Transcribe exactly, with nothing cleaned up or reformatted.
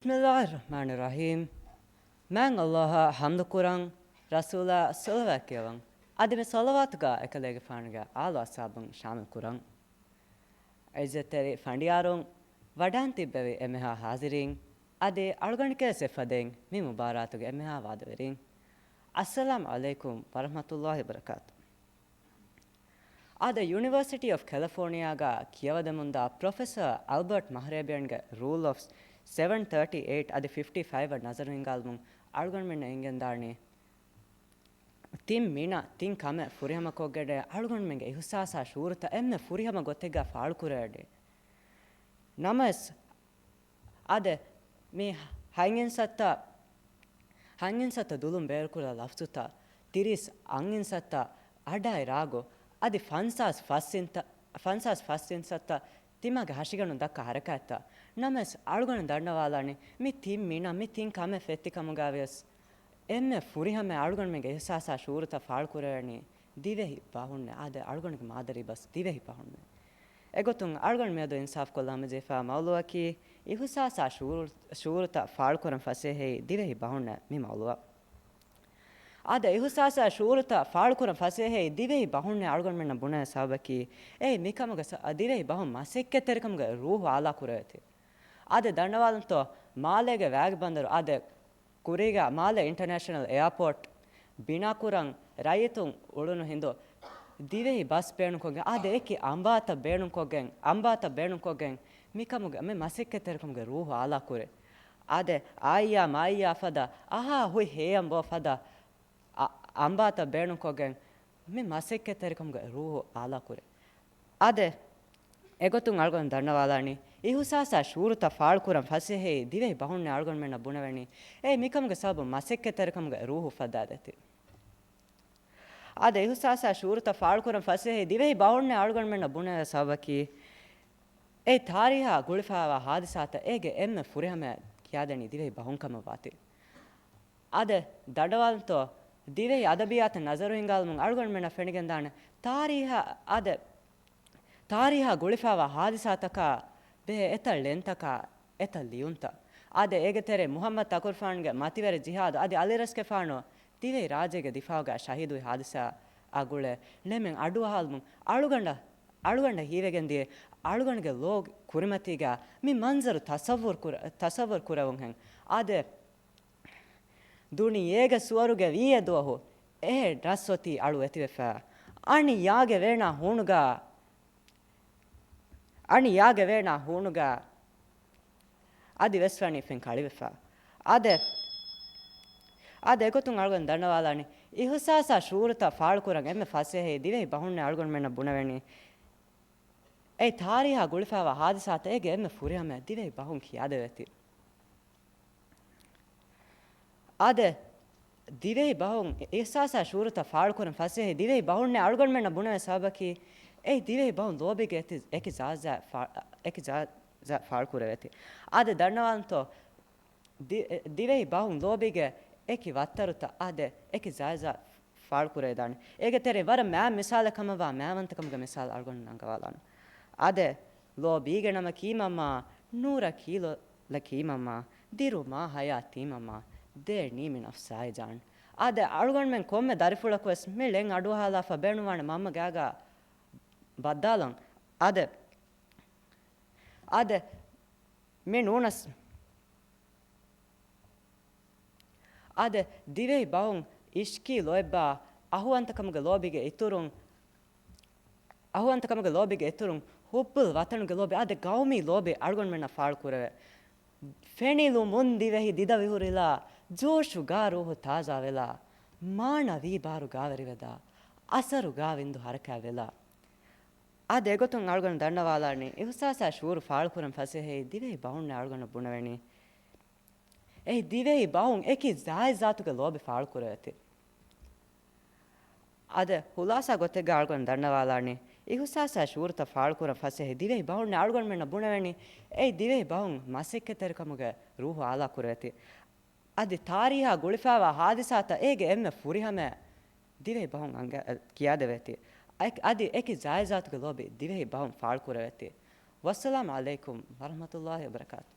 بسم الله الرحمن الرحيم. މާތް ﷲ އަށް ޙަމްދު ކުރަން، ރަސޫލާ ޞަލަވާތް ކިޔަވަން، އަދި މި ޞަލަވާތުގަ އެކަލޭގެފާނުގެ އާލު އަޞްޙާބުން ޝާމިލް ކުރަން. ޢިއްޒަތްތެރި ފަނޑިޔާރުން، ވަޑާން ތިއްބެވި އެންމެހާ ޙާޟިރީން، އަދި އަޅުގަނޑު ކެރެސް އެއްފަދައިން މި މުބާރާތުގެ އެންމެހާ ވާދަވެރީން. އައްސަލާމް ޢަލައިކުމް ވަރަޙްމަތުﷲ ވަބަރަކާތު. އާދެ، ޔުނިވަރސިޓީ އޮފް ކެލިފޯނިއާގަ ކިޔަވަދެމުންދާ ޕްރޮފެސަރ އަލްބަޓް މަހްރޭބިއަންގެ ރޫލް އޮފް ސެވަން ތާޓީ އެއިޓް އަދި ފިފްޓީ ފައިވް އަށް ނަޒަރު ހިންގާލުމުން އަޅުގަނޑުމެންނަށް އެނގެންދާނީ، ތިން މިނަށް ތިން ކަމެއް ފުރިހަމަކޮށްގެން އަޅުގަނޑުމެންގެ އިހުސާސާ ޝުޢޫރުތައް އެންމެ ފުރިހަމަ ގޮތެއްގަ ފާޅުކުރެވޭނެ. ނަމަވެސް، އާދެ، މި ހަތް އިންސައްތަ، ހަތް އިންސައްތަ ދުލުން ބޭރުކުރާ ލަފްޒުތައް، ތިރީސް އަށް އިންސައްތަ އަޑާއި ރާގު، އަދި ފަންސާސް ފަސް އިންތަ-، ފަންސާސް ފަސް އިންސައްތަ ތިމާގެ ހަށިގަނޑުން ދައްކާ ހަރަކާތްތައް. ނަމަވެސް، އަޅުގަނޑު ދަންނަވާލާނީ، މި ތިން މިނަށް މި ތިން ކަމެއް ފެއްޓި ކަމުގަވިޔަސް، އެންމެ ފުރިހަމަ އަޅުގަނޑުމެންގެ އިހުސާސާ ޝުޢޫރުތައް ފާޅުކުރެވޭނީ ދިވެހި ބަހުންނޭ. އާދެ، އަޅުގަނޑުގެ މާދަރީ ބަސް ދިވެހި ބަހުންނޭ. އެގޮތުން އަޅުގަނޑު މިއަދު އިންސާފުކޮށްލަން ހަމަޖެހިފާ މައުޟޫއަކީ އިހުސާސާ ޝުޢޫރު-، ޝުޢޫރުތައް ފާޅުކުރަން ފަސޭހައީ ދިވެހި ބަހުންނޭ މި މައުޟޫއަށް. އާދެ، އިހުސާސާ ޝުޢޫރުތައް ފާޅުކުރަން ފަސޭހައީ ދިވެހި ބަހުންނޭ އަޅުގަނޑުމެންނަށް ބުނެވޭ ސަބަބަކީ، އެއީ މިކަމުގެ ސަ-، ދިވެހި ބަހުން މަސައްކަތްތެރިކަމުގެ ރޫޙު އާލާ ކުރެވޭތީ. އާދެ، ދަންނަވާލަންތޯ، މާލޭގެ ވާގިބަނދަރު އާދެ، ކުރީގަ މާލެ އިންޓަރނޭޝަނަލް އެއާޕޯޓް ބިނާކުރަން ރައްޔިތުން އުޅުނު ހިނދު ދިވެހި ބަސް ބޭނުންކޮށްގެން، އާދެ، އެކި އަނބާތައް ބޭނުންކޮށްގެން، އަނބާތައް ބޭނުންކޮށްގެން މިކަމުގެ މި މަސައްކަތްތެރިކަމުގެ ރޫޙު އާލާ ކުރޭ. އާދެ، އާއްޔާ މާއްޔާ ފަދަ އަހާ ހުތް ހޭޔަން ބޯ ފަދަ އަ-، އަނބާތައް ބޭނުންކޮށްގެން މި މަސައްކަތްތެރިކަމުގެ ރޫޙު އާލާ ކުރޭ. އާދެ، އެގޮތުން އަޅުގަނޑު ދަންނަވާލާނީ، އިހުސާސާ ޝުޢޫރުތައް ފާޅުކުރަން ފަސޭހައީ ދިވެހި ބަހުންނޭ އަޅުގަނޑުމެންނަށް ބުނެވެނީ. އެއީ މިކަމުގެ ސަބަބުން މަސައްކަތްތެރިކަމުގެ ރޫޙު ފައްދާދޭތީ. އާދެ، އިހުސާސާ ޝުޢޫރުތައް ފާޅުކުރަން ފަސޭހައީ ދިވެހި ބަހުންނޭ އަޅުގަނޑުމެންނަށް ބުނެވޭ ސަބަބަކީ، އެ ތާރީހާ ގުޅިފައިވާ ހާދިސާތައް އޭގެ އެންމެ ފުރިހަމަޔަށް ކިޔާދެނީ ދިވެހި ބަހުން ކަމަށް ވާތީ. އާދެ، ދަންނަވާލަންތޯ، ދިވެހި އަދަބިއްޔާތަށް ނަޒަރު ހިންގާލުމުން އަޅުގަނޑުމެންނަށް ފެނިގެންދާނެ ތާރީހާ، އާދެ، ތާރީހާ ގުޅިފައިވާ ހާދިސާތަކާ ބެހޭ އެތައް ޅެންތަކާ، އެތައް ލިޔުންތައް. އާދެ، އޭގެ ތެރޭ މުޙައްމަދު ތަކުރުފާނުގެ މަތިވެރި ޖިހާދު އަދި އަލިރަސްގެފާނު ދިވެހި ރާއްޖޭގެ ދިފާޢުގަ ޝަހީދުވި ހާދިސާއާ ގުޅޭ ޅެމެއް އަޑުއަހާލުމުން އަޅުގަނޑަށް، އަޅުގަނޑަށް ހީވެގެން ދިޔަ އަޅުގަނޑުގެ ލޯ ކުރިމަތީގަ މި މަންޒަރު ތަޞައްވުރު ކުރ-، ތަޞައްވުރު ކުރެވުންހެން. އާދެ، ދުނިޔޭގެ ސުވަރުގެ ވީއެއް ދުވަހު އެ ރަސް އޮތީ އަޅު އެތިވެފަ. އަނިޔާގެ ވޭނާ ހޫނުގަ، އަނިޔާގެ ވޭނާ ހޫނުގަ އަދި ވެސްވަނީ ފެން ކަޅިވެފަ. އާދެ، އާދެ، އެގޮތުން އަޅުގަނޑު ދަންނަވާލާނީ، އިހުސާސާ ޝުޢޫރުތައް ފާޅުކުރަން އެންމެ ފަސޭހައީ ދިވެހި ބަހުންނޭ އަޅުގަނޑުމެންނަށް ބުނެވެނީ. އެ ތާރީހާ ގުޅިފައިވާ ހާދިސާތައް އޭގެ އެންމެ ފުރިހަމަ ދިވެހި ބަހުން ކިޔާދެވޭތީ. އާދެ، ދިވެހި ބަހުން އިހުސާސާ ޝުޢޫރުތައް ފާޅުކުރަން ފަސޭހައީ ދިވެހި ބަހުންނޭ އަޅުގަނޑުމެންނަށް ބުނެވޭ ސަބަބަކީ، އެ ދިވެހި ބަހުން ލޯބީގެ އެތި-، އެކި ޖާޒާ ފާ-، އެކި ޖާޒާ ފާޅުކުރެވޭތީ. އާދެ، ދަންނަވާންތޯ، ދި-، ދިވެހި ބަހުން ލޯބީގެ އެކި ވައްތަރުތައް އާދެ، އެކި ޖާޒާ ފާޅުކުރެވިދާނެ. އޭގެ ތެރެއިން ވަރަށް މާތް މިސާލެއް ކަމަށްވާ މާވަންތަކަމުގެ މިސާލު އަޅުގަނޑު ނަންގަވާލާނަން. އާދެ، ލޯބީގެ ނަމަ ކީމަމާ، ނޫރަކީ ލޮލަކީމަމާ، ދިރުމާ ހަޔާތީމަމާ، ދޭނީ މި ނަފްސާއި ޖާން. އާދެ، އަޅުގަނޑުމެން ކޮންމެ ދަރިފުޅަކުވެސް މި ޅެން އަޑުއަހާލާފަ ބޭނުންވާނެ މަންމަ ގާގާ ބައްދާލަން. އާދެ، އާދެ، މި ނޫނަސް، އާދެ، ދިވެހި ބަހުން އިޝްކީ ލޯތްބާ، އަހުވަންތަކަމުގެ ލޯބީގެ އިތުރުން، އަހުވަންތަކަމުގެ ލޯބީގެ އިތުރުން، ޙުއްބުލް ވަޠަނުގެ ލޯބި، އާދެ، ގައުމީ ލޯބި އަޅުގަނޑުމެންނަށް ފާޅުކުރެވޭ. ފެނިލުމުން ދިވެހި ދިދަ ވިހުރިލާ، ޖޯޝުގާ ރޫޙު ތާޒާވެލާ، މާނަވީ ބާރު ގާވެރިވެދާ، އަސަރުގާ ވިންދު ހަރަކާތްވެލާ. އާދެ، އެގޮތުން އަޅުގަނޑު ދަންނަވާލާނީ، އިހުސާސާ ޝުޢޫރު ފާޅުކުރަން ފަސޭހައީ ދިވެހި ބަހުންނޭ އަޅުގަނޑު ބުނެވެނީ. އެ ދިވެހި ބަހުން އެކި ޒާތް ޒާތުގެ ލޯބި ފާޅުކުރެވޭތީ. އާދެ، ޚުލާޞާ ގޮތެއްގަ އަޅުގަނޑު ދަންނަވާލާނީ، އިހުސާސާ ޝުޢޫރުތައް ފާޅުކުރަން ފަސޭހައީ ދިވެހި ބަހުންނޭ އަޅުގަނޑުމެންނަށް ބުނެވެނީ، އެ ދިވެހި ބަހުން މަސައްކަތްތެރިކަމުގެ ރޫޙު އާލާ ކުރެވޭތީ. އަދި ތާރީހާ ގުޅިފައިވާ ހާދިސާތައް އޭގެ އެންމެ ފުރިހަމަޔަށް ދިވެހި ބަހުން އަނގަ-، ކިޔާދެވޭތީ. އަދި އެކި ޒާތް ޒާތުގެ ލޯބި ދިވެހި ބަހުން ފާޅުކުރެވޭތީ. ވައްސަލާމް ޢަލައިކުމް ވަރަޙްމަތުﷲ ވަބަރަކާތު.